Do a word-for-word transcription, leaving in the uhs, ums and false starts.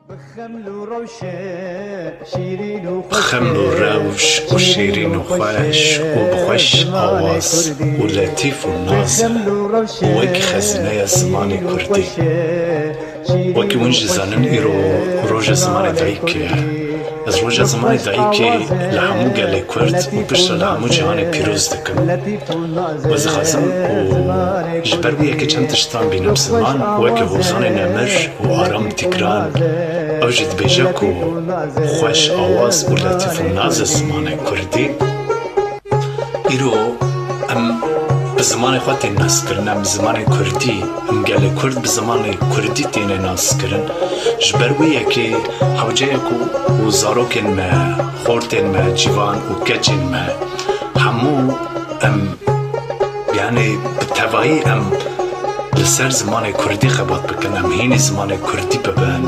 Xeml û rewş û şîrîn û xweş û bi xweş awaz û letîf û naz e. Û wekî xezîneya zimanê kurdî. Wekî hûn jî zanin, îro roja zimanê dayikê ye. Ez roja zimanê dayikê li hemû gelê kurd û piştre li hemû cîhanê pîroz dikim. Ez dixwazim û ji ber wî yekê çend tiştan bînim ziman, wekî Hozanê Nemir û Aram Tîgran. Ew jî dibêje ku xweş awaz û letîf û naz e zimanê kurdî. Îro em bi zimanê xwe tên naskirin, em zimanê kurdî, em gelê kurd bi zimanê kurdî têne naskirin. Ji ber wî yekê hewce ye ku û zarokên me, xortên me, ciwan û keçên me, hemû em, yani bi tevayî em li ser zimanê kurdî xebat bikin, em hînî zimanê kurdî bibin.